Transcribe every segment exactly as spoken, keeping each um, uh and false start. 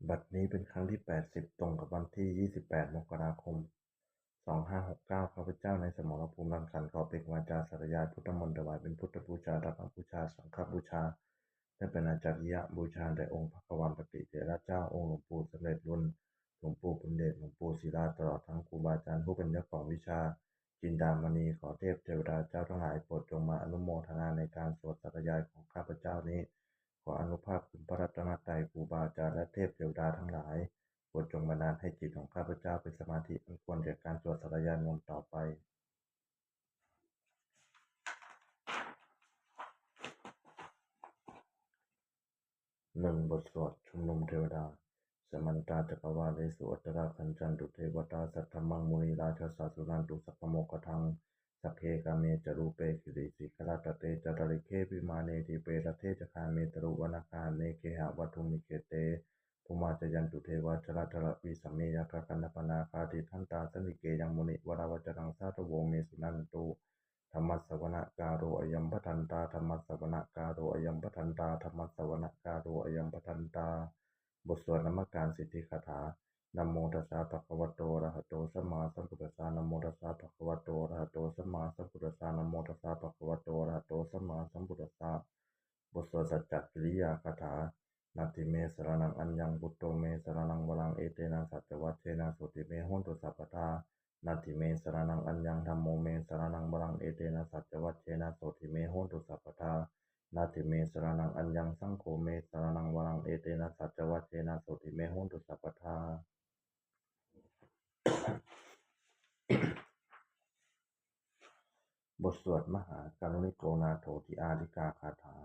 บัดนี้เป็นครั้งที่ แปดสิบ ตรงกับวันที่ ยี่สิบแปด มกราคม สองห้าหกเก้า ข้าพเจ้าในสมรภูมิรังสรรค์ขอเปล่งวาจาสาธยายพุทธมนต์ถวายเป็นพุทธบูชา ธรรมบูชา สังฆบูชา และเป็นอาจาริยบูชาแด่องค์พระควัมปติเถระเจ้า องค์หลวงปู่สำเร็จลุน หลวงปู่บุญเดช หลวงปู่ศิลา ตลอดทั้งครูบาอาจารย์ผู้เป็นเจ้าของวิชาจินดามณี ขอเทพเทวดาเจ้าทั้งหลายโปรดจงมาอนุโมทนาในการสวดสาธยายของข้าพเจ้านี้ ขออานุภาพคุณพระรัตนตรัย ครูบาอาจารย์และเทพเทวดาทั้งหลาย โปรดจงบันดาลให้จิตของข้าพเจ้าเป็นสมาธิอันควรแก่การสวดสาธยายมนต์ต่อไป หนึ่ง บทสวดชุมนุมเทวดา Samantā cakkavāḷesu atrāgacchantu devatā, saddhammaṃ munirājassa suṇantu saggamokkhadaṃ. Sagge kāme ca rūpe girisikharataṭe cantalikkhe vimāne, dīpe raṭṭhe ca gāme taruvanagahane gehavatthumhi khette, bhummā cāyantu devā jalathalavisame yakkhagandhabbanāgā, tiṭṭhantā santike yaṃ munivaravacanaṃ sādhavo me suṇantu. Dhammassavanakālo ayambhadantā. Dhammassavanakālo ayambhadantā. Dhammassavanakālo ayambhadantā. บทสวดนมการสิทธิคาถา Namo tassa bhagavato arahato sammāsambuddhassa. Namo tassa bhagavato arahato sammāsambuddhassa. Namo tassa bhagavato arahato sammāsambuddhassa. บทสวดสัจจกิริยาคาถา Natthi me saraṇaṃ aññaṃ, buddho me saraṇaṃ varaṃ, etena saccavajjena sotthi me hotu sabbadā. Natthi me saraṇaṃ aññaṃ, dhammo me saraṇaṃ varaṃ, etena saccavajjena sotthi me hotu sabbadā. Natthi me saraṇaṃ aññaṃ, saṅgho me saraṇaṃ varaṃ, etena saccavajjena sotthi me hotu sabbadā. บทสวดมหาการุณิโกนาโถติอาทิกาคาถา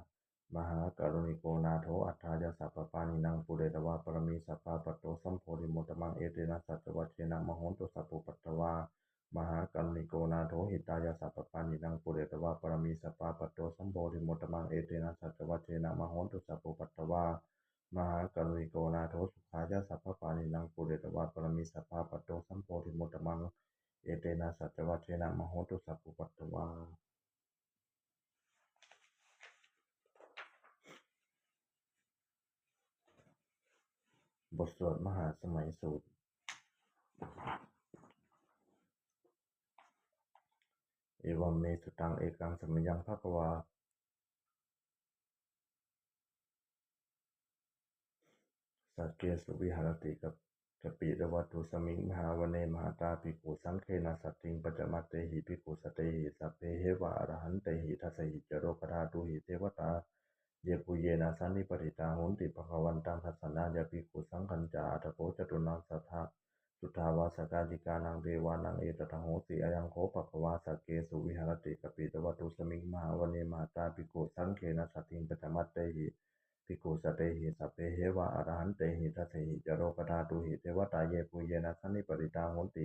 Mahākāruṇiko nātho atthāya sabbapāṇinaṃ, pūretvā pāramī sabbā patto sambodhimuttamaṃ, etena saccavajjena mā hontu sabbupaddavā. Mahākāruṇiko nātho hitāya sabbapāṇinaṃ, pūretvā pāramī sabbā patto sambodhimuttamaṃ, etena saccavajjena mā hontu sabbupaddavā. Mahākāruṇiko nātho sukhāya sabbapāṇinaṃ, pūretvā pāramī sabbā patto sambodhimuttamaṃ, etena saccavajjena mā hontu sabbupaddavā. บทสวดมหาสมัยสูตร Evaṃ me sutaṃ. Ekaṃ samayaṃ bhagavā sakkesu viharati kap- kapilavatthu samiṃ mahāvane mahatā bhikkhusaṅghena saddhiṃ pañcamattehi bhikkhusatehi sabbeheva arahantehi. Dasahi ca lokadhātūhi devatā yebhuyyena sannipatitā honti bhagavantaṃ dassanāya bhikkhusaṅghañca. Atha kho catunnaṃ suddhāvāsakāyikānaṃ devānaṃ etadahosi: Ayaṃ kho bhagavā sakkesu viharati kapilavatthu samiṃ mahāvane mahatā bhikkhusaṅghena saddhiṃ pañcamattehi bhikkhusatehi sabbeheva arahantehi. Dasahi ca lokadhātūhi devatā yebhuyyena sannipatitā honti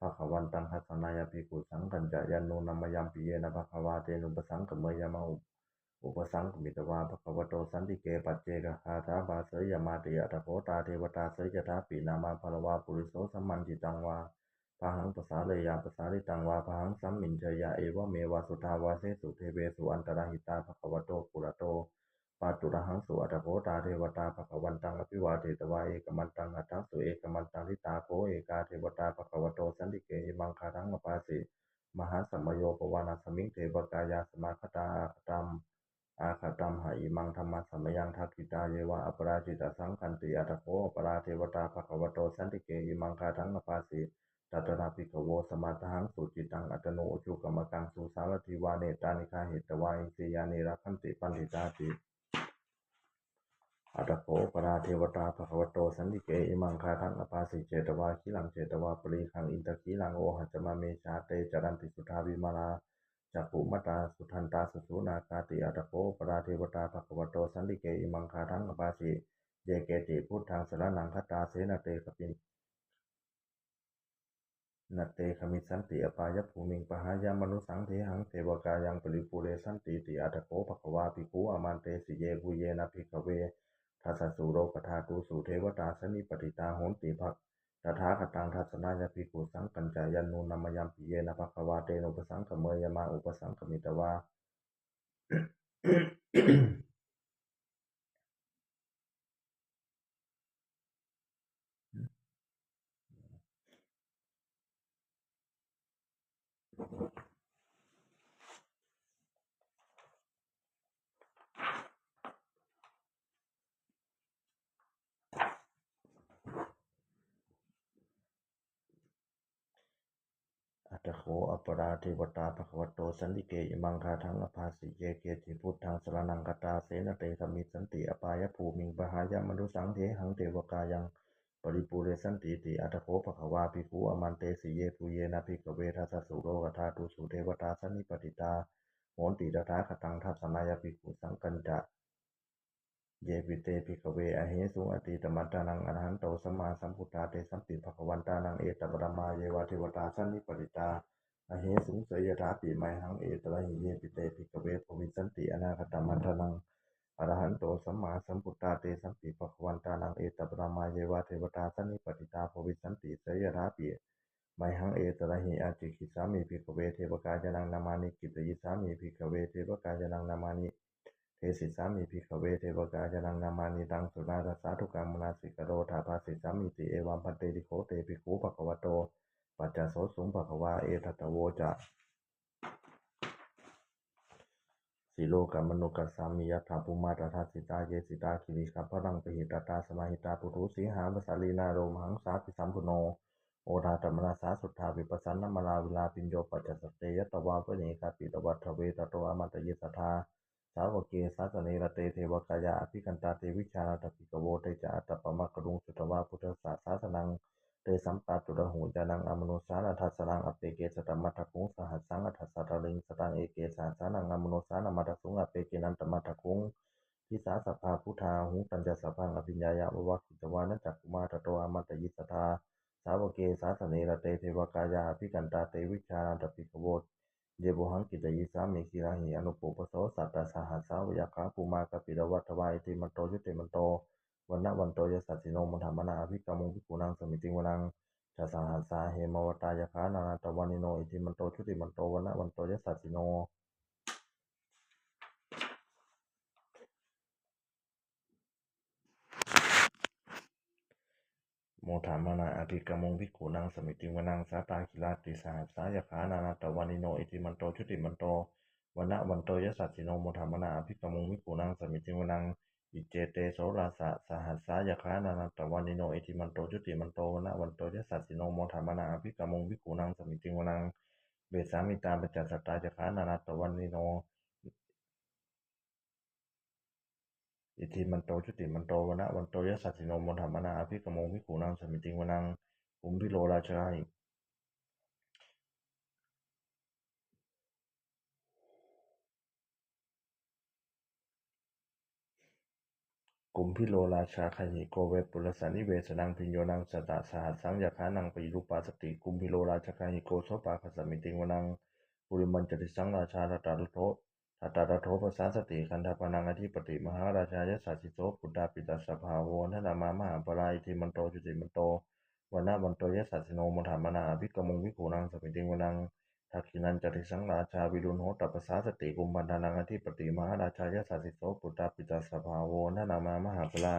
bhagavantaṃ dassanāya bhikkhusaṅghañca. Yannūna mayampi yena bhagavā tenupasaṅkameyyāma, upasaṅkamitvā bhagavato santike paccekagāthā bhāseyyāmāti. Atha kho tā devatā seyyathāpi nāma balavā puriso sammiñjitaṃ vā bāhaṃ pasāreyya, pasāritaṃ vā bāhaṃ sammiñjeyya, evameva suddhāvāsesu devesu antarahitā bhagavato purato pāturahaṃsu. Atha kho tā devatā bhagavantaṃ abhivādetvā ekamantaṃ aṭṭhaṃsu. Ekamantaṃ ṭhitā kho ekā devatā bhagavato santike imaṃ gāthaṃ abhāsi: Mahāsamayo pavanasmiṃ, devakāyā samāgatā; āgatamha imaṃ dhammasamayaṃ, dakkhitāyeva aparājitasaṅghanti. Atha kho aparā devatā bhagavato santike imaṃ gāthaṃ abhāsi: Tatra bhikkhavo samādahaṃsu, cittaṃ attano ujukamakaṃsu; sārathīva nettāni gahetvā, indriyāni rakkhanti paṇḍitāti. Atha kho aparā devatā bhagavato santike imaṃ gāthaṃ abhāsi: Chetvā khīlaṃ chetvā palīghaṃ, indakhīlaṃ ohaccamanejā; te caranti suddhā vimalā, cakkhumatā sudantā susunāgāti. Atha kho aparā devatā bhagavato santike imaṃ gāthaṃ abhāsi: Ye keci buddhaṃ saraṇaṃ gatāse, na te gami- na te gamissanti apāyabhūmiṃ; pahāya mānusaṃ dehaṃ, devakāyaṃ paripūressantīti. Atha kho bhagavā bhikkhū āmantesi: Yebhuyyena bhikkhave dasasu lokadhātūsu devatā sannipatitā honti bha- tathāgataṃ dassanāya bhikkhusaṅghañca. Yannūna mayampi yena bhagavā tenupasaṅkameyyāma, upasaṅkamitvā Atha kho aparā devatā bhagavato santike imaṃ gāthaṃ abhāsi: Ye keci buddhaṃ saraṇaṃ gatāse, na te gamissanti apāyabhūmiṃ; pahāya mānusaṃ dehaṃ devakāyaṃ paripūressantīti. Atha kho bhagavā bhikkhū āmantesi: Yebhuyyena bhikkhave dasasu lokadhātūsu devatā sannipatitā honti tathāgataṃ dassanāya bhikkhusaṅghañca. Yepi te bhikkhave ahesuṃ atītamaddhānaṃ arahanto sammāsambuddhā, tesampi bhagavantānaṃ etaparamāyeva devatā sannipatitā ahesuṃ, seyyathāpi mayhaṃ etarahi. Yepi te bhikkhave bhavissanti anāgatamaddhānaṃ arahanto sammāsambuddhā, tesampi bhagavantānaṃ etaparamāyeva devatā sannipatitā bhavissanti, seyyathāpi mayhaṃ etarahi. Ācikkhissāmi bhikkhave devakāyānaṃ nāmāni, kittayissāmi bhikkhave devakāyānaṃ nāmāni, desissāmi bhikkhave devakāyānaṃ nāmāni, taṃ suṇātha sādhukaṃ manasikarotha bhāsissāmīti. Evaṃ bhanteti kho te bhikkhū bhagavato paccassosuṃ. Bhagavā etadavoca: Silokamanukassāmi, yattha bhummā tadassitā; ye sitā girigabbharaṃ, pahitattā samāhitā. Puthū sīhāva sallīnā, lomahaṃsābhisambhuno; odātamanasā suddhā, vippasannamanāvilā. Bhiyyo pañcasate ñatvā, vane kāpilavatthave; tato āmantayi satthā, sāvake sāsane rate. Devakāyā abhikkantā, te vijānātha bhikkhavo; te ca ātappamakaruṃ, sutvā buddhassa sāsanaṃ. Tesampāturahu ñāṇaṃ, amanussāna dassanaṃ; appeke satamaddakkhuṃ, sahassaṃ atha sattariṃ. Sataṃ eke sahassānaṃ, amanussānamaddasuṃ; appekenantamaddakkhuṃ, disā sabbā phuṭā ahuṃ. Tañca sabbaṃ abhiññāya, vavakkhitvāna cakkhumā; tato āmantayi satthā, sāvake sāsane rate. Devakāyā abhikkantā, te vijānātha bhikkhavo; ye vohaṃ kittayissāmi, girāhi anupubbaso. Sattasahassā va yakkhā, bhummā kāpilavatthavā; iddhimanto jutimanto, vaṇṇavanto yasassino; modamānā abhikkāmuṃ, bhikkhūnaṃ samitiṃ vanaṃ. Chasahassā hemavatā, yakkhā nānattavaṇṇino; iddhimanto jutimanto, vaṇṇavanto yasassino; modamānā abhikkāmuṃ, bhikkhūnaṃ samitiṃ vanaṃ. Sātāgirā tisahassā, yakkhā nānattavaṇṇino; iddhimanto jutimanto, vaṇṇavanto yasassino; modamānā abhikkāmuṃ, bhikkhūnaṃ samitiṃ vanaṃ. Iccete soḷasasahassā, yakkhā nānattavaṇṇino; iddhimanto jutimanto, vaṇṇavanto yasassino; modamānā abhikkāmuṃ, bhikkhūnaṃ samitiṃ vanaṃ. Vessāmittā pañcasatā, yakkhā nānattavaṇṇino; iddhimanto jutimanto, vaṇṇavanto yasassino; modamānā abhikkāmuṃ, bhikkhūnaṃ samitiṃ vanaṃ. Kumbhīro rājagahī Kumbhīro rājagahiko, vepullassa nivesanaṃ; bhiyyo naṃ satasahassaṃ, yakkhānaṃ payirupāsati; kumbhīro rājagahiko, sopāga samitiṃ vanaṃ. Purimañca disaṃ rājā, dhataraṭṭho, dhataraṭṭho pasāsati; gandhabbānaṃ ādhipati, mahārājā yasassi so. Puttāpi tassa bahavo, indanāmā mahabbalā; iddhimanto jutimanto, vaṇṇavanto yasassino; modamānā abhikkāmuṃ, bhikkhūnaṃ samitiṃ vanaṃ. Dakkhiṇañca disaṃ rājā, virūḷho tappasāsati; kumbhaṇḍānaṃ ādhipati, mahārājā yasassi so. Puttāpi tassa bahavo, indanāmā mahabbalā;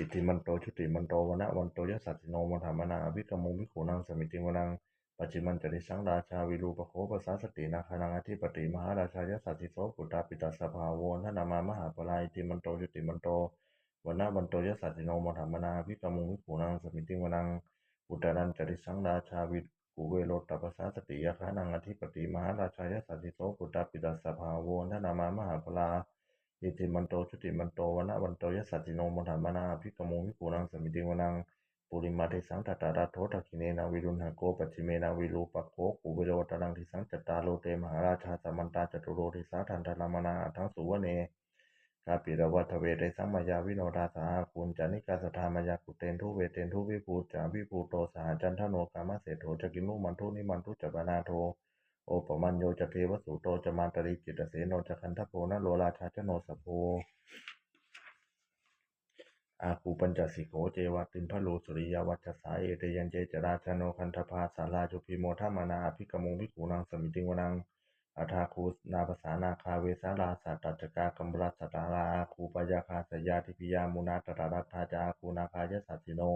iddhimanto jutimanto, vaṇṇavanto yasassino; modamānā abhikkāmuṃ, bhikkhūnaṃ samitiṃ vanaṃ. Pacchimañca disaṃ rājā, virūpakkho pasāsati; nāgānaṃ ādhipati, mahārājā yasassi so. Puttāpi tassa bahavo, indanāmā mahabbalā; iddhimanto jutimanto, vaṇṇavanto yasassino; modamānā abhikkāmuṃ, bhikkhūnaṃ samitiṃ vanaṃ. Uttarañca disaṃ rājā, vi, kuvero tappasāsati; yakkhānaṃ ādhipati, mahārājā yasassi so. Puttāpi tassa bahavo, indanāmā mahabbalā; iddhimanto jutimanto, vaṇṇavanto yasassino; modamānā abhikkāmuṃ, bhikkhūnaṃ samitiṃ vanaṃ. Purimaṃ disaṃ dhataraṭṭho, dakkhiṇena virūḷhako; pacchimena virūpakkho, kuvero uttaraṃ disaṃ. Cattāro te mahārājā, samantā caturo disā; daddallamānā aṭṭhaṃsu, vane kāpilavatthave. Tesaṃ māyāvino dāsā, āgū vañcanikā saṭhā; māyā kuṭeṇḍu veṭeṇḍu, viṭū ca viṭuṭo saha; candano kāmaseṭṭho ca, kinnughaṇḍu nighaṇḍu ca. Panādo opamañño ca, devasūto ca mātali; cittaseno ca gandhabbo, naḷo rājā janosabho. Āgū pañcasikho ceva, timbarū suriyavacchasā; ete caññe ca rājāno, gandhabbā saha rājubhi; modamānā abhikkāmuṃ, bhikkhūnaṃ samitiṃ vanaṃ. Athāgū nābhasā nāgā, vesālā saha tacchakā; kambalassatarā āgū, pāyāgā saha ñātibhi. Yāmunā dhataraṭṭhā ca, āgū nāgā yasassino;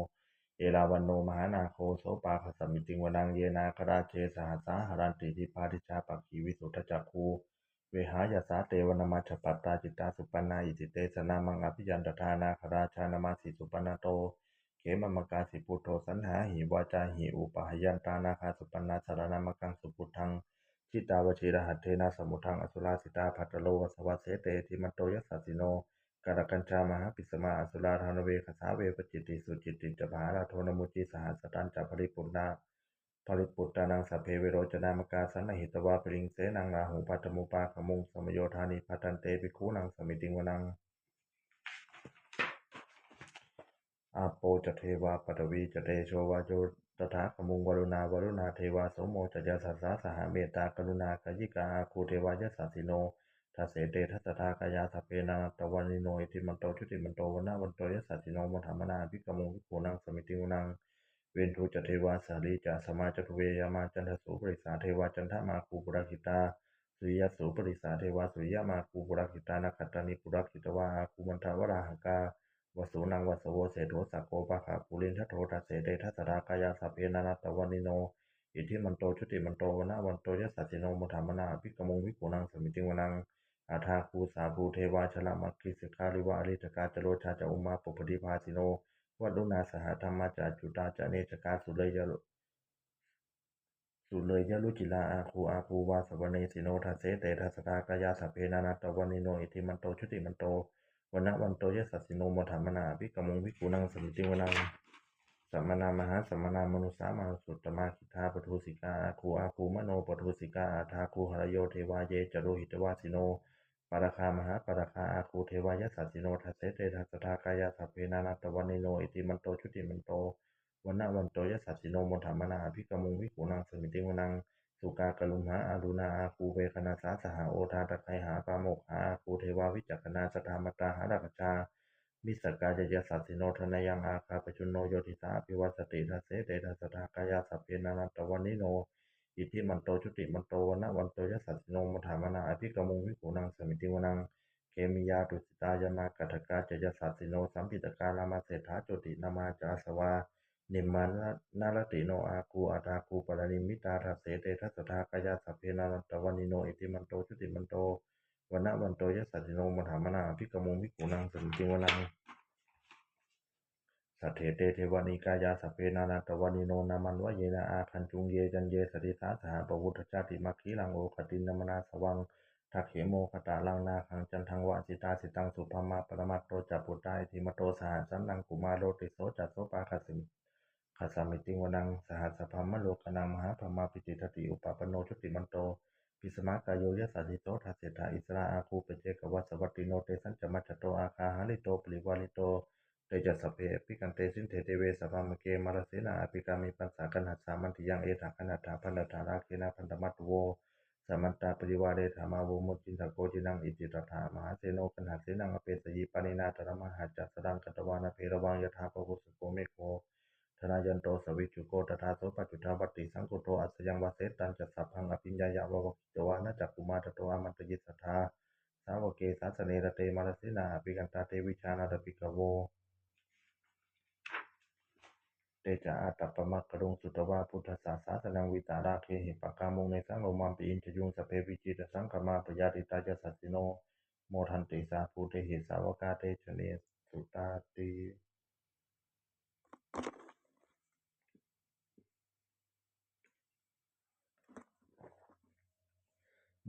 erāvaṇo mahānāgo, sopāga samitiṃ vanaṃ. Ye nāgarāje sahasā haranti, dibbā dijā pakkhi visuddhacakkhū; vehāyasā te vanamajjhapattā, citrā supaṇṇā iti tesa nāmaṃ. Abhayantadā nāgarājānamāsi, supaṇṇato khemamakāsi buddho saṇhāhi vācāhi upavhayantā nāgā supaṇṇā saraṇamakaṃsu buddhaṃ jitā vajirahatthena samuddaṃ asurā sitā bhātaro vāsavassete iddhimanto yasassino kālakañjā mahābhismā asurā dānaveghasā vepacitti sucitti ca pahārādo namucī saha satañca baliputtānaṃ sabbe verocanāmakā sannayhitvā baliṃ senaṃ rāhubhaddamupāgamuṃ samayodāni bhaddante bhikkhūnaṃ samitiṃ vanaṃ. Āpo ca devā paṭhavī ca tejo vāyo tadāgamuṃ varuṇā vāruṇā devā somo ca yasasā saha mettākaruṇākāyikā āgū devā yasassino dasete dasadhā kāyā sabbe nānattavaṇṇino iddhimanto jutimanto vaṇṇavanto yasassino modamānā abhikkāmuṃ bhikkhūnaṃ samitiṃ vanaṃ. Veṇḍū ca devā sahalī ca asamā ca duve yamā candassūpanisā devā candamāgū purakkhitā suriyassūpanisā devā suriyamāgū purakkhitā nakkhattāni purakkhitvā āgū mandavalāhakā vasūnaṃ vāsavo seṭṭho sakkopāga purindado dasete dasadhā kāyā sabbe nānattavaṇṇino iddhimanto jutimanto vaṇṇavanto yasassino modamānā abhikkāmuṃ bhikkhūnaṃ samitiṃ vanaṃ. Athāgū sahabhū devā jalamaggisikhāriva ariṭṭhakā ca rojā ca ummāpupphanibhāsino varuṇā sahadhammā ca accutā ca anejakā sureyyā sureyyarucirā āgū āgū vāsavanesino dasete dasadhā kāyā sabbe nānattavaṇṇino iddhimanto jutimanto vaṇṇavanto yasassino modamānā abhikkāmuṃ bhikkhūnaṃ samitiṃ vanaṃ. Samānā mahāsamānā mānusā mānusuttamā khiḍḍāpadūsikā āgū āgū manopadūsikā athāgū harayo devā ye ca lohitavāsino pāragā mahāpāragā āgū devā yasassino dasete dasadhā kāyā sabbe nānattavaṇṇino iddhimanto jutimanto vaṇṇavanto yasassino modamānā abhikkāmuṃ bhikkhūnaṃ samitiṃ vanaṃ. Sukkā karumhā aruṇā āgū veghanasā saha odātagayhā pāmokkhā āgū devā vicakkhaṇā sadāmattā hāragajā missakā ca yasassino thanayaṃ āgā pajjunno yo disā abhivassati dasete dasadhā kāyā sabbe nānattavaṇṇino iddhimanto jutimanto vaṇṇavanto yasassino modamānā abhikkāmuṃ bhikkhūnaṃ samitiṃ vanaṃ. Khemiyā tusitā yāmā kaṭṭhakā ca yasassino lambitakā lāmaseṭṭhā jotināmā ca āsavā nimmānaratino āgū athāgū paranimmitā dasete dasadhā kāyā sabbe nānattavaṇṇino iddhimanto jutimanto vaṇṇavanto yasassino modamānā abhikkāmuṃ bhikkhūnaṃ samitiṃ vanaṃ. Saṭṭhete devanikāyā sabbe nānattavaṇṇino nāmanvayena āgañchuṃ ye caññe sadisā saha pavutthajātimakkhilaṃ oghatiṇṇamanāsavaṃ dakkhemoghataraṃ nāgaṃ candaṃva asitātitaṃ subrahmā paramatto ca puttā iddhimato saha sanaṅkumāro tisso ca sopāga samitiṃ vanaṃ. Sahassabrahmalokānaṃ mahābrahmābhitiṭṭhati upapanno jutimanto bhismākāyo yasassi so dasettha issarā āgū paccekavasavattino tesañca majjhato āgā hārito parivārito. Te ca sabbe abhikkante sinde deve sabrahmake mārasenā abhikkāmi passa kaṇhassa mandiyaṃ etha gaṇhatha bandhatha rāgena bandhamatthu vo samantā parivāretha mā vo muñcittha koci naṃ. Iti tattha mahāseno kaṇhasenaṃ apesayi pāṇinā talamāhacca saraṃ katvāna bheravaṃ yathā pāvussako megho thanayanto savijjuko tadā so paccudāvatti saṅkuddho asayaṃvase. Tañca sabbaṃ abhiññāya vavakkhitvāna cakkhumā tato āmantayi satthā sāvake sāsane rate mārasenā abhikkantā te vijānātha bhikkhavo. Te ca ātappamakaruṃ sutvā buddhassa sāsanaṃ vītarāgehi pakkāmuṃ nesaṃ lomampi iñjayuṃ. Sabbe vijitasaṅgāmā bhayātītā yasassino modanti saha bhūtehi sāvakā te janesutāti.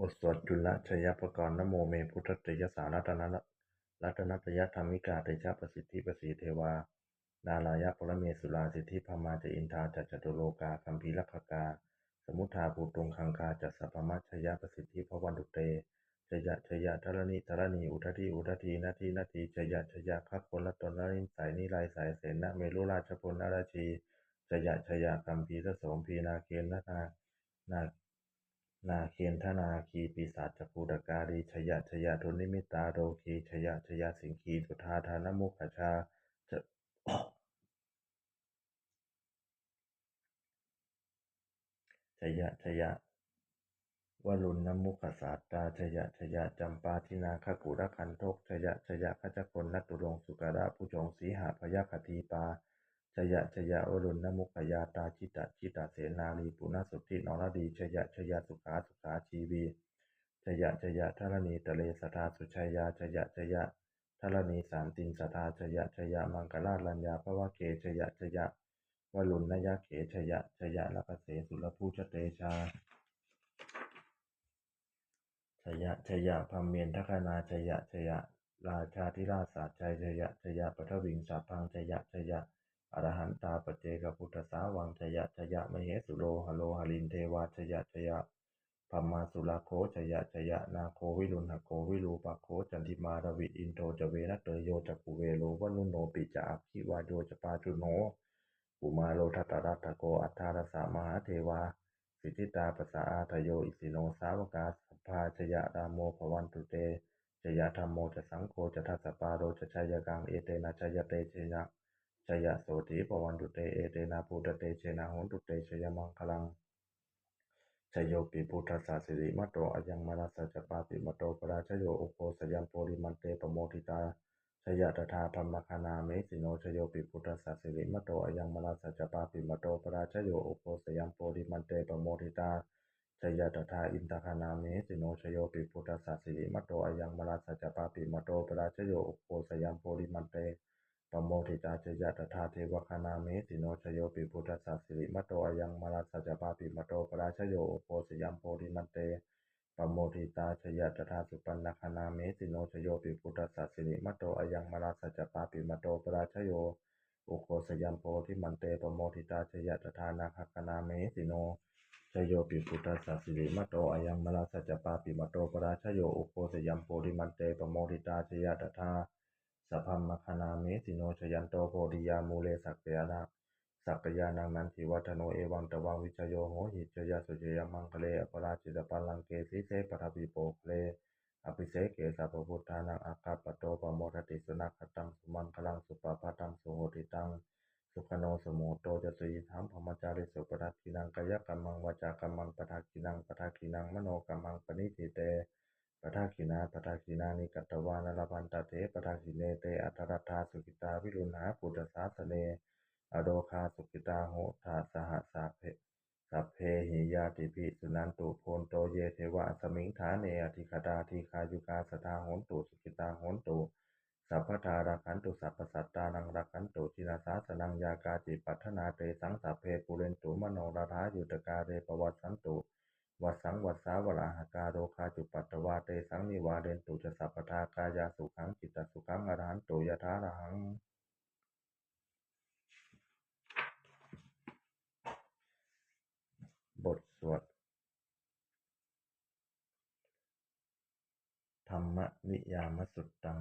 บทสวดจุลชัยปกรณ์ Namo me buddhatejassā ratanattayadhammikā tejapasiddhi pasīdevā nārāyaparamesurā siddhibrahmā ca indā ca catulokā gambhīrakkhakā samuddā bhūtuṃ gaṅgā ca sabrahmajayapasiddhi bhavantu te. Jaya jaya dharaṇi dharaṇī udadhi udadhī nadi nadī jaya jaya gaganalatanalanisai nirayasai sena merurājabalanarajī jaya jaya gambhīrasombhī nāgendanā nā nāgendanāgī pisācabhūtakālī jaya jaya dunnimittarogī jaya jaya siṅgīsudādānamukhajā ja jaya jaya varuṇṇamukhasātrā jaya jaya campādināgakulagantho jaya jaya gajagonnaturaṅga sukarabhujaṅga sīhabyagghadīpā jaya jaya varuṇṇamukhayātrā jita jita senārī puna suddhi naradī jaya jaya sukhā sukhā jīvī jaya jaya dharaṇītale sadā sujayā jaya jaya dharaṇīsāntin sadā jaya jaya maṅkarāj raññā bhavagge jaya jaya varuṇṇayakkhe jaya jaya rakkhase surabhujatejā jaya jaya brahmendagaṇā jaya jaya rājādhirāja sājjaya jaya jaya paṭhaviṃ sabbaṃ jaya jaya arahantā paccekabuddhasāvaṃ jaya jaya mahesuro haro harindevā jaya jaya brahmā surakkho jaya jaya nāgo viruḷhako virūpakkho candimā ravi indo ca venateyyo ca kuvero varuṇopi ca aggi vāyo ca pājuṇho kumāro dhataraṭṭhako aṭṭhārasa mahādevā siddhitāpasa-ādayo isino sāvakā sabbā jaya rāmo bhavantu te jaya dhammo ca saṅgho ca dasapālo ca jayakaṃ etena jayatejena jayasotthī bhavantu te etena buddhatejena hontu te jayamaṅgalaṃ. Jayopi buddhassa sirīmato ayaṃ mārassa ca pāpimato parājayo ugghosayuṃ bodhimaṇḍe pamoditā jaya tadā brahmagaṇā mahesino. Jayopi buddhassa sirīmato ayaṃ mārassa ca pāpimato parājayo ugghosayuṃ bodhimaṇḍe pamoditā jaya tadā indagaṇā mahesino. Jayopi buddhassa sirīmato ayaṃ mārassa ca pāpimato parājayo ugghosayuṃ bodhimaṇḍe pamoditā jaya tadā devagaṇā mahesino. Jayopi buddhassa sirīmato ayaṃ mārassa ca pāpimato parājayo ugghosayuṃ bodhimaṇḍe pamoditā jaya tadā supaṇṇagaṇā mahesino. Jayopi buddhassa sirīmato ayaṃ mārassa ca pāpimato parājayo ugghosayuṃ bodhimaṇḍe pamoditā jaya tadā nāgagaṇā mahesino. Jayopi buddhassa sirīmato ayaṃ mārassa ca pāpimato parājayo ugghosayuṃ bodhimaṇḍe pamoditā jaya tadā sabrahmagaṇā mahesino. Jayanto bodhiyā mūle sakyāna sakyānaṃ nandivaḍḍhano evaṃ tvaṃ vijayo hohi jayassu jayamaṅgale aparājitapallaṅke sīse paṭhavipokkhare abhiseke sabbabuddhānaṃ aggappatto pamodati. Sunakkhattaṃ sumaṅgalaṃ supabhātaṃ suhuṭṭhitaṃ sukhaṇo sumuhutto ca suyiṭṭhaṃ brahmacārisu padakkhiṇaṃ kāyakammaṃ vācākammaṃ padakkhiṇaṃ padakkhiṇaṃ manokammaṃ paṇidhī te padakkhiṇā padakkhiṇāni katvāna labhantatthe padakkhiṇe. Te atthaladdhā sukhitā viruḷhā buddhasāsane arogā sukhitā hotha saha sabbe sabbehi ñātibhi. Suṇantu bhonto ye devā asmiṃ ṭhāne adhigatā dīghāyukā sadā hontu sukhitā hontu sabbadā rakkhantu sabbasattānaṃ rakkhantu jinasāsanaṃ. Yā kāci patthanā tesaṃ sabbe pūrentu manorathā. Yuttakāle pavassantu vassaṃ vassā valāhakā. Rogā cupaddavā tesaṃ nivārentu ca sabbadā. Kāyāsukhaṃ cittasukhaṃ arahantu yathārahaṃ. บทสวด Dhammaniyāmasuttaṃ.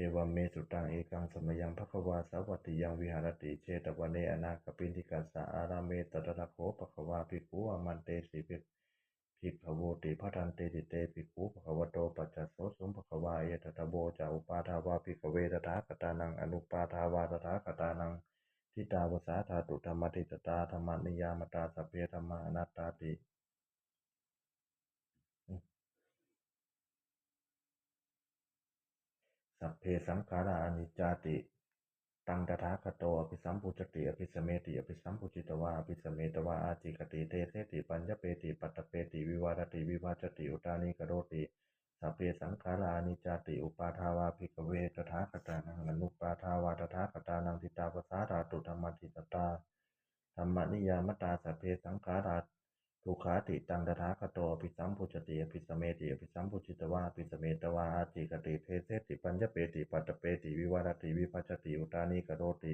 Evaṃ me sutaṃ. Ekaṃ samayaṃ bhagavā sāvatthiyaṃ viharati jetavane anāthapiṇḍikassa ārāme. Tatra kho bhagavā bhikkhū āmantesi bhikkhavoti. Bhadanteti te bhikkhū bhagavato paccassosuṃ. Bhagavā etadavoca. Uppādā vā bhikkhave tathāgatānaṃ anuppādā vā tathāgatānaṃ, ṭhitāva sā dhātu dhammaṭṭhitatā dhammaniyāmatā sabbe dhammā anattāti. Sabbe saṅkhārā aniccāti. Taṃ tathāgato abhisambujjhati abhisameti. Abhisambujjhitvā abhisametvā ācikkhati deseti paññapeti paṭṭhapeti vivarati vibhajati uttānīkaroti. Sabbe saṅkhārā aniccāti. Uppādā vā bhikkhave tathāgatānaṃ anuppādā vā tathāgatānaṃ, ṭhitāva sā dhātu dhammaṭṭhitatā dhammaniyāmatā sabbe saṅkhārā dukkhāti. Taṃ tathāgato abhisambujjhati abhisameti. Abhisambujjhitvā abhisametvā ācikkhati deseti paññapeti paṭṭhapeti vivarati vibhajati uttānīkaroti.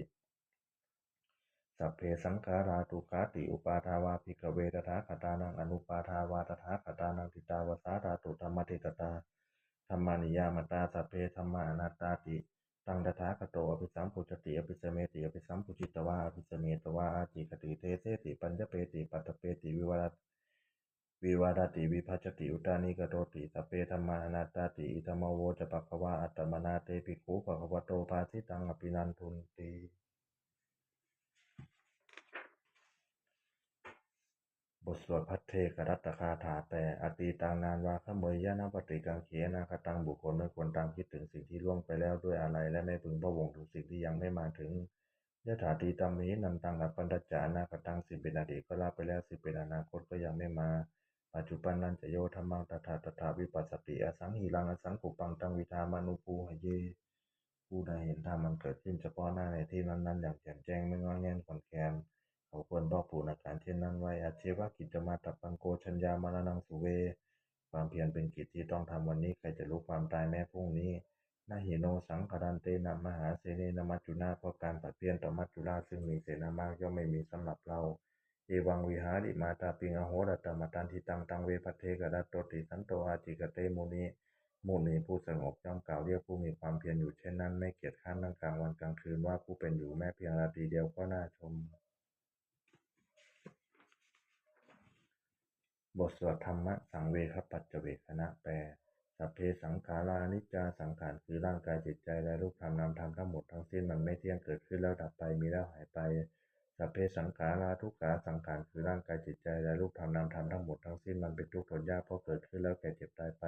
Sabbe saṅkhārā dukkhāti. Uppādā vā bhikkhave tathāgatānaṃ anuppādā vā tathāgatānaṃ, ṭhitāva sā dhātu dhammaṭṭhitatā dhammaniyāmatā sabbe dhammā anattāti. Taṃ tathāgato abhisambujjhati abhisameti. Abhisambujjhitvā abhisametvā ācikkhati deseti paññapeti paṭṭhapeti vivarati vibhajati uttānīkaroti. Sabbe dhammā anattāti. Idamavoca bhagavā. Attamanā te bhikkhū bhagavato bhāsitaṃ abhinandunti. บทสวดภัทเทกรัตตคาถาแปล Atītaṃ nānvāgameyya nappaṭikaṅkhe anāgataṃ. บุคคลไม่ควรตามคิดถึงสิ่งที่ล่วงไปแล้วด้วยอาลัย และไม่พึงพะวงถึงสิ่งที่ยังไม่มาถึง Yadatītaṃ hinayya nappaṭicca anāgataṃ. สิ่งเป็นอดีตก็ละไปแล้ว สิ่งเป็นอนาคตก็ยังไม่มา paccuppannañca yo dhammaṃ tattha tattha vipassati, asaṃhiraṃ asaṅkuppaṃ taṃ vidvā manubrūhaye. ผู้ใดเห็นธรรมมันเกิดขึ้นเฉพาะหน้าในที่นั้นๆ อย่างแจ่มแจ้ง ไม่ง่อนแง่นคลอนแคลน เขาควรพอกพูนอาการเช่นนั้นไว้ ajjeva kiccamātappaṃ ko jaññā maraṇaṃ suve. ความเพียรเป็นกิจที่ต้องทำวันนี้ ใครจะรู้ความตายแม้พรุ่งนี้ na hi no saṅgarantena mahāsenena maccunā, เพราะการผัดเพี้ยนต่อมัจจุราชซึ่งมีเสนามากย่อมไม่มีสำหรับเรา evaṃ vihārimātāpiṃ ahorattamatanditaṃ taṃ ve bhaddekarattoti santo ācikkhate muni. มุนีผู้สงบย่อมกล่าวเรียกผู้มีความเพียรอยู่เช่นนั้น ไม่เกียจคร้านทั้งกลางวันกลางคืน ว่าผู้เป็นอยู่แม้เพียงราตรีเดียวก็น่าชม บทสวดธรรมสังเวคปัจจเวกขณะ แปล Sabbe saṅkhārā aniccā. สังขารคือร่างกายจิตใจและรูปธรรมนามธรรมทั้งหมดทั้งสิ้นมันไม่เที่ยง เกิดขึ้นแล้วดับไป มีแล้วหายไป Sabbe saṅkhārā dukkhā. สังขารคือร่างกายจิตใจและรูปธรรมนามธรรมทั้งหมดทั้งสิ้นมันเป็นทุกข์ทนยาก เพราะเกิดขึ้นแล้วแก่เจ็บตายไป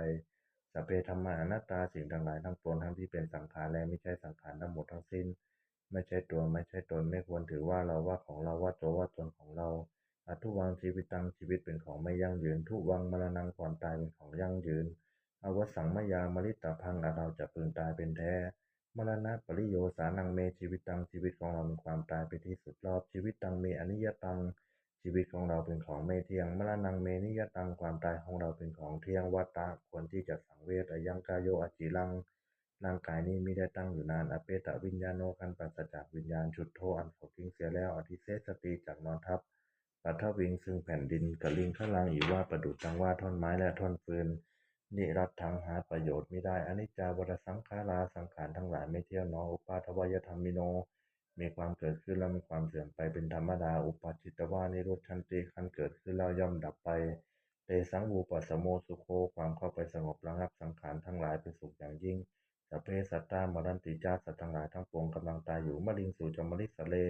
Sabbe dhammā anattā. สิ่งทั้งหลายทั้งปวงทั้งที่เป็นสังขารและไม่ใช่สังขารทั้งหมดทั้งสิ้น ไม่ใช่ตัวไม่ใช่ตน ไม่ควรถือว่าเราว่าของเราว่าตัวว่าตนของเรา Adhuvaṃ jīvitaṃ. ชีวิตเป็นของไม่ยั่งยืน Dhuvaṃ maraṇaṃ. ความตายเป็นของยั่งยืน Avassaṃ mayā maritabbaṃ. อันเราจะพึงตายเป็นแท้ Maraṇapariyosānaṃ me jīvitaṃ. ชีวิตของเราเป็นความตายเป็นที่สุดรอบ Jīvitaṃ me aniyataṃ. ชีวิตของเราเป็นของไม่เที่ยง Maraṇaṃ me niyataṃ. ความตายของเราเป็นของเที่ยง Vata. ควรที่จะสังเวช Ayaṃ kāyo aciraṃ. ร่างกายนี้มิได้ตั้งอยู่นาน Apetaviññāṇo. ครั้นปราศจากวิญญาณ Chuḍḍho. อันเขาทิ้งเสียแล้ว Adhisessati. จักนอนทับ Paṭhaviṃ. ซึ่งแผ่นดิน Kaliṅgaraṃ iva. ประดุจดังว่าท่อนไม้และท่อนฟืน Niratthaṃ. หาประโยชน์มิได้ Aniccā vata saṅkhārā. สังขารทั้งหลายไม่เที่ยงหนอ Uppādavayadhammino. มีความเกิดขึ้นแล้วมีความเสื่อมไปเป็นธรรมดา Uppajjitvā nirujjhanti. ครั้นเกิดขึ้นแล้วย่อมดับไป Tesaṃ vūpasamo sukho. ความเข้าไปสงบระงับสังขารทั้งหลายเป็นสุขอย่างยิ่ง Sabbe sattā maranti ca. สัตว์ทั้งหลายทั้งปวงกำลังตายอยู่ Mariṃsu ca marissare.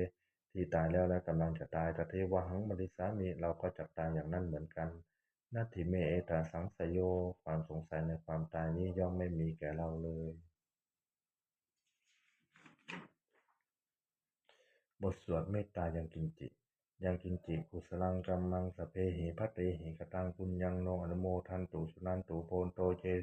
ที่ตายแล้วและกำลังจะตาย Tathevāhaṃ marissāmi. เราก็จักตายอย่างนั้นเหมือนกัน Natthi me ettha saṃsayo. ความสงสัยในความตายนี้ย่อมไม่มีแก่เราเลย บทสวดเมตตายังกิญจิ Yaṃ kiñci kusalaṃ kammaṃ sabbehi katehi kataṃ puññaṃ no anumodantu suṇantu bhonto ye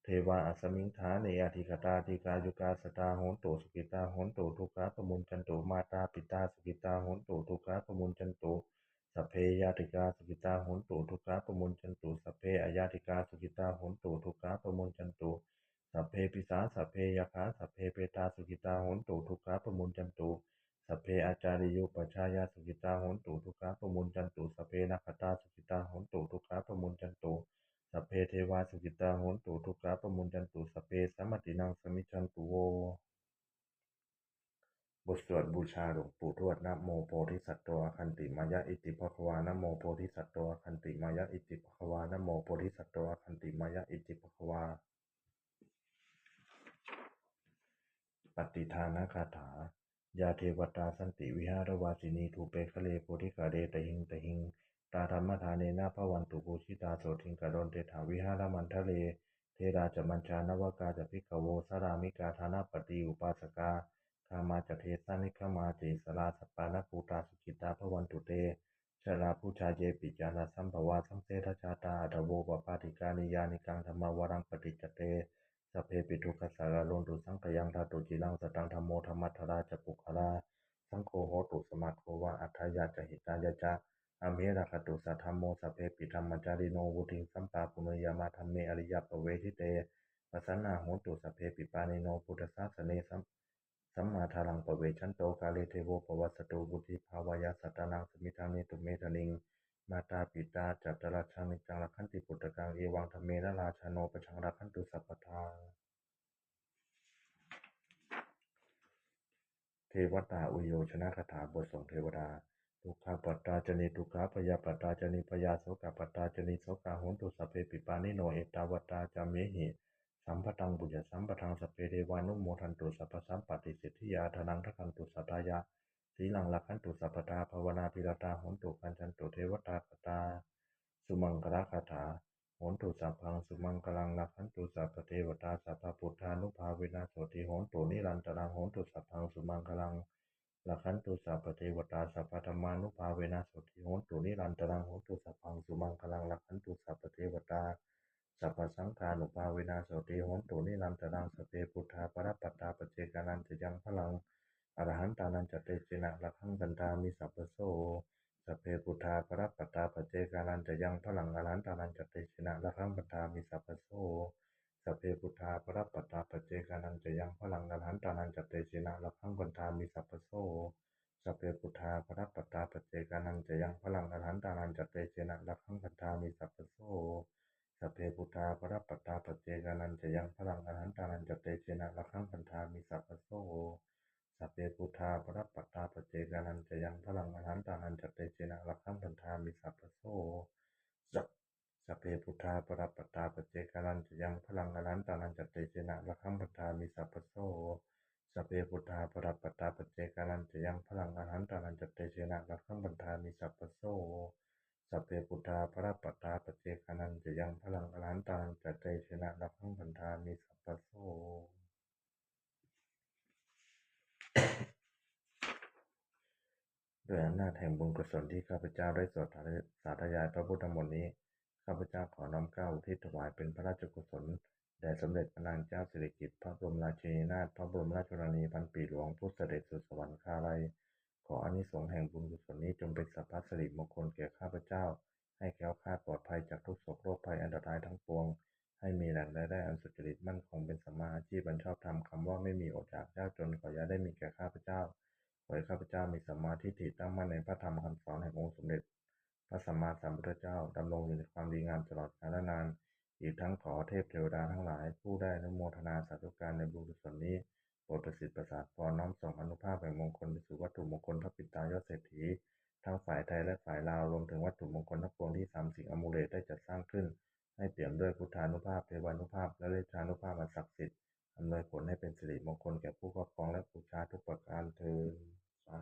devā asmiṃ ṭhāne adhigatā dīghāyukā sadā hontu sukhitā hontu dukkhā pamuñcantu. Mātā pitā sukhitā hontu dukkhā pamuñcantu. Sabbe ñātikā sukhitā hontu dukkhā pamuñcantu. Sabbe aññātikā sukhitā hontu dukkhā pamuñcantu. Sabbe pisā sabbe yakkhā sabbe petā sukhitā hontu dukkhā pamuñcantu. Sabbe ācariyupajjhāyā sukhitā hontu dukkhā pamuñcantu. Sabbe nakkhattā sukhitā hontu dukkhā pamuñcantu. Sabbe devā sukhitā hontu dukkhā pamuñcantu. Sabbe sampattīnaṃ samijjhantu vo. บทสวดบูชาหลวงปู่ทวด Namo bodhisatto āgantimāya iti bhagavā. Namo bodhisatto āgantimāya iti bhagavā. Namo bodhisatto āgantimāya iti bhagavā. Pattidānagāthā. Yā devatā santi vihāravāsinī thūpe ghare bodhighare tahiṃ tahiṃ, tā dhammadānena bhavantu pūjitā sotthiṃ karontedha vihāramaṇḍale. Therā ca majjhā navakā ca bhikkhavo sārāmikā dānapatī upāsakā, gāmā ca desā nigamā ca issarā sappāṇabhūtā sukhitā bhavantu te. Jalābujā yepi ca aṇḍasambhavā saṃsedajātā athavopapātikā niyyānikaṃ dhammavaraṃ paṭicca te sabbepi dukkhassa karontu saṅkhayaṃ. Ṭhātu ciraṃ sataṃ dhammo dhammaddharā ca puggalā, saṅgho hotu samaggo va atthāya ca hitāya ca. Amhe rakkhatu saddhammo sabbepi dhammacārino vuḍḍhiṃ sampāpuṇeyyāma dhamme ariyappavedite. Pasannā hontu sabbepi pāṇino buddhasāsane. Sam- Sammādhāraṃ pavecchanto kāle devo pavassatu vuḍḍhibhāvāya sattānaṃ samiddhaṃ netu medaniṃ. Mātā pitā ca atrajaṃ niccaṃ rakkhanti puttakaṃ, evaṃ dhammena rājāno pajaṃ rakkhantu sabbadā. Devatāuyyojanagāthā. บทส่งเทวดา Dukkhappattā ca niddukkhā bhayappattā ca nibbhayā sokappattā ca nissokā hontu sabbepi pāṇino. Ettāvatā ca amhehi sambhataṃ puññasampadaṃ sabbe devānumodantu sabbasampattisiddhiyā. Dānaṃ dadantu saddhāya sīlaṃ rakkhantu sabbadā bhāvanābhiratā hontu gacchantu devatāgatā. Sumaṅgalagāthā. Hotu sabbaṃ sumaṅgalaṃ rakkhantu sabbadevatā sabbabuddhānubhāvena sotthī hontu nirantaraṃ. Hotu sabbaṃ sumaṅgalaṃ rakkhantu sabbadevatā, sabbadhammānubhāvena sotthī hontu nirantaraṃ. Hotu sabbaṃ sumaṅgalaṃ, rakkhantu sabbadevatā, sabbasaṅghānubhāvena sotthī hontu nirantaraṃ. Sabbe buddhā balappattā, paccekānañca yaṃ balaṃ, arahantānañca tejena rakkhaṃ bandhāmi sabbaso. Sabbe buddhā balappattā, paccekānañca yaṃ balaṃ, arahantānañca tejena rakkhaṃ bandhāmi sabbaso. Sabbe buddhā balappattā, paccekānañca yaṃ balaṃ, arahantānañca tejena rakkhaṃ bandhāmi sabbaso. Sabbe buddhā balappattā, paccekānañca yaṃ balaṃ, arahantānañca tejena rakkhaṃ bandhāmi sabbaso. Sabbe buddhā balappattā, paccekānañca yaṃ balaṃ, arahantānañca tejena rakkhaṃ bandhāmi sabbaso. Sabbe buddhā balappattā, paccekānañca yaṃ balaṃ, arahantānañca tejena rakkhaṃ bandhāmi sabbaso. Sab- Sabbe buddhā balappattā, paccekānañca yaṃ balaṃ, arahantānañca tejena rakkhaṃ bandhāmi sabbaso. Sabbe buddhā balappattā, paccekānañca yaṃ balaṃ, arahantānañca tejena rakkhaṃ bandhāmi sabbaso. Sabbe buddhā balappattā, paccekānañca yaṃ balaṃ, arahantānañca tejena rakkhaṃ bandhāmi sabbaso. ด้วยอำนาจแห่งบุญกุศลที่ข้าพเจ้าได้สวดสาธยายพระพุทธมนต์นี้ ข้าพเจ้าขอน้อมเกล้าอุทิศถวายเป็นพระราชกุศล แด่สมเด็จพระนางเจ้าสิริกิติ์ พระบรมราชินีนาถ พระบรมราชชนนีพันปีหลวง ผู้เสด็จสู่สวรรคาลัย ขออานิสงส์แห่งบุญกุศลนี้จงเป็นสัพพสิริมงคลแก่ข้าพเจ้า ให้แคล้วคลาดปลอดภัยจากทุกข์โศกโรคภัยอันตรายทั้งปวง ให้มีแหล่งรายได้อันสุจริตมั่นคง เป็นสัมมาอาชีพอันชอบธรรม คำว่าไม่มีอดอยากยากจน ขออย่าได้มีแก่ข้าพเจ้า ขอให้ข้าพเจ้ามีสัมมาทิฏฐิ ตั้งมั่นในพระธรรมคำสอนแห่งองค์สมเด็จพระสัมมาสัมพุทธเจ้า ดำรงอยู่ในความดีงามตลอดกาลนาน อีกทั้งขอเทพเทวดาทั้งหลาย ผู้ได้อนุโมทนาสาธุการในบุญกุศลนี้ โปรดประสิทธิ์ประสาทพร น้อมส่งอานุภาพแห่งมงคลไปสู่วัตถุมงคลพระปิดตายอดเศรษฐี ทั้งฝ่ายไทยและฝ่ายลาว รวมถึงวัตถุมงคลทั้งปวงที่สามสิงห์อมูเลตได้จัดสร้างขึ้น ให้เปี่ยมด้วยพุทธานุภาพ เทวานุภาพ และฤทธานุภาพอันศักดิ์สิทธิ์ อำนวยผลให้เป็นสิริมงคลแก่ผู้ครอบครองและบูชาทุกประการเทอญ สา